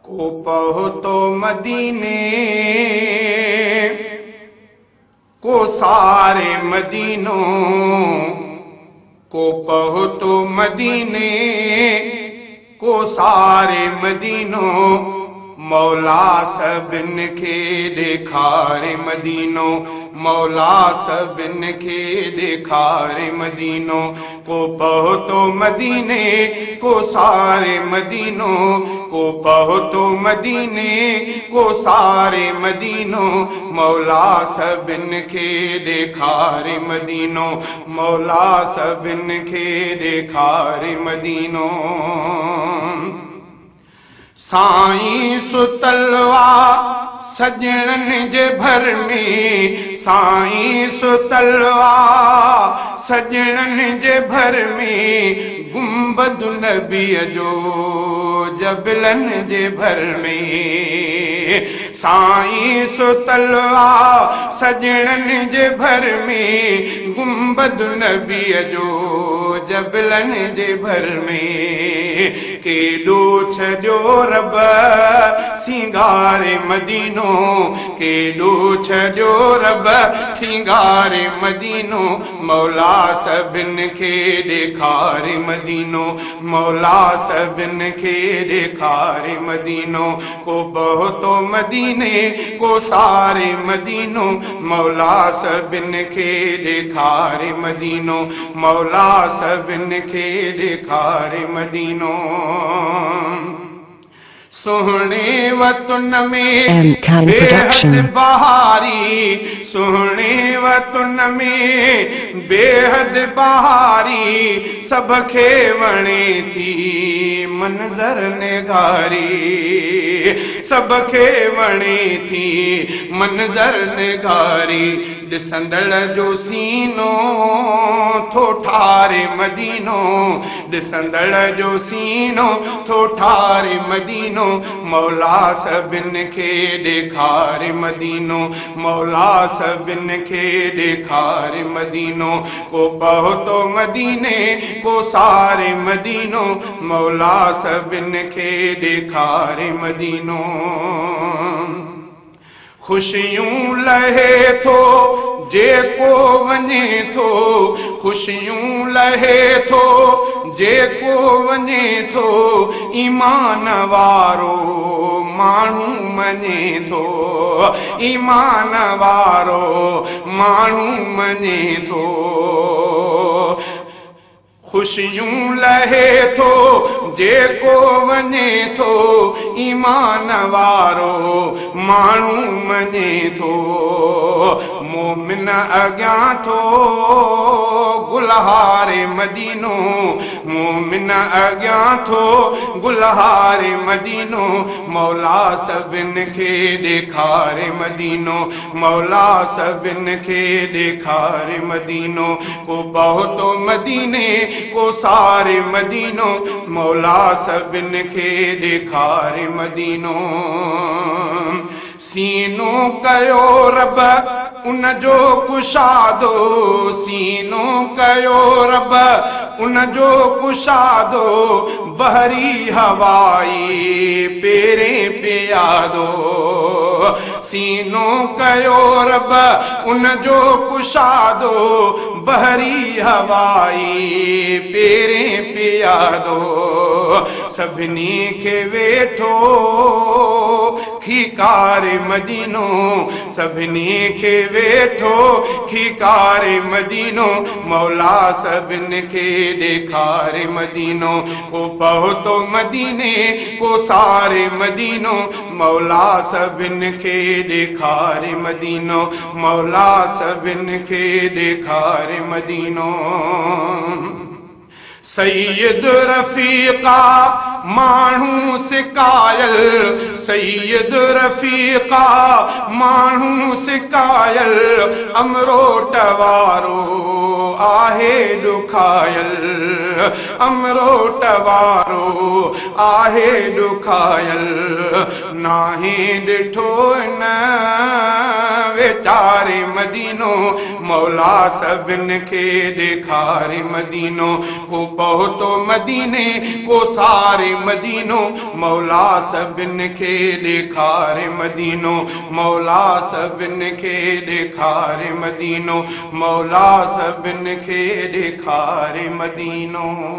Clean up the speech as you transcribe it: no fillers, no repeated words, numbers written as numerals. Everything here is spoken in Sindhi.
ڪو پهتو مديني، ڪو ساري مدينو، ڪو پهتو مديني، ڪو ساري مدينو، مولا سڀن کي ڏيکاري مدينو، مولا سڀن کي ڏيکاري مدينو، ڪو پهتو مديني، ڪو ساري مدينو، ڪو پهتو مديني، ڪو ساري مدينو، مولا سڀن کي ڏيکاري مدينو، مولا سڀن کي ڏيکاري مدينو. سائين ستل آ سڄڻن جي ڀر ۾، سائين ستل آ سڄڻن جي ڀر ۾، گنبد نبيء جو جبلن جي ڀر ۾، سائين ستل آ سڄڻن جي ڀر ۾، گنبد نبيء جو جبلن جي ڀر ۾. ڪيڏو ڇڏيو رب سينگاري مدينو، ڪيڏو ڇڏيو رب سينگاري مدينو، مولا سڀن کي ڏيکاري مدينو، مولا سڀن کي ڏيکاري مدينو، ڪو پهتو مديني ڪو ساري مدينو، مولا سڀن کي ڏيکاري مدينو، مولا سڀن کي ڏيکاري مدينو. سهڻي وطن ۾ M Khan بيحد Production. بهاري، سهڻي وطن ۾ بيحد بهاري، سڀ کي وڻي ٿي منظر نگاري، سڀ کي وڻي ٿي منظر نگاري. ڏسندڙ جو سينو ٿو ٺاري مدينو، ڏسندڙ جو سينو ٿو ٺاري مدينو، مولا سڀن کي ڏيکاري مدينو، مولا سڀن کي ڏيکاري مدينو، ڪو پهتو مديني ڪو ساري مدينو، مولا سڀن کي ڏيکاري مدينو. خوشيون لهي ٿو جيڪو وڃي ٿو، خوشيون لهي ٿو جيڪو وڃي ٿو، ايمان وارو ماڻهو مڃي ٿو، ايمان وارو ماڻهو مڃي ٿو. خوشيون لهي ٿو جيڪو وڃي ٿو، ايمان وارو ماڻهو مڃي ٿو، مومن اڳيان ٿو گلهاري مدينو، مومن اڳيان ٿو گلهاري مدينو، مولا سڀن کي ڏيکاري مدينو، مولا سڀن کي ڏيکاري مدينو، ڪو پهتو مديني ڪو ساري مدينو، مولا سڀن کي ڏيکاري مدينو. سينو ڪيو رب ان جو ڪشادو، سينو ڪيو رب ان جو ڪشادو، بحري هوائي پيرين پيادو. سينو ڪيو رب ان جو ڪشادو، بحري هوائي پيرين پيادو. سڀني کي ويٺو کيڪاري مدينو، سڀني کي ويٺو کيڪاري مدينو، مولا سڀن کي ڏيکاري مدينو. ڪو پهتو مديني ڪو ساري مدينو، مولا سڀن کي ڏيکاري مدينو، مولا سڀن کي ڏيکاري مدينو. سيد رفيقا ماڻهو سڪايل، سيد رفيقا ماڻهو سڪايل، امروٽ وارو. آهي ڏکايل، امروٽ وارو آهي ڏکايل، ناهي ڏٺو ان ويچاري مدينو، مولا سڀن کي ڏيکاري مدينو، ڪو پهتو مديني ڪو ساري مدينو، مولا سڀن کي ڏيکاري مدينو، مولا سڀن کي ڏيکاري مدينو، مولا سڀن کي ڏيکاري مدينو.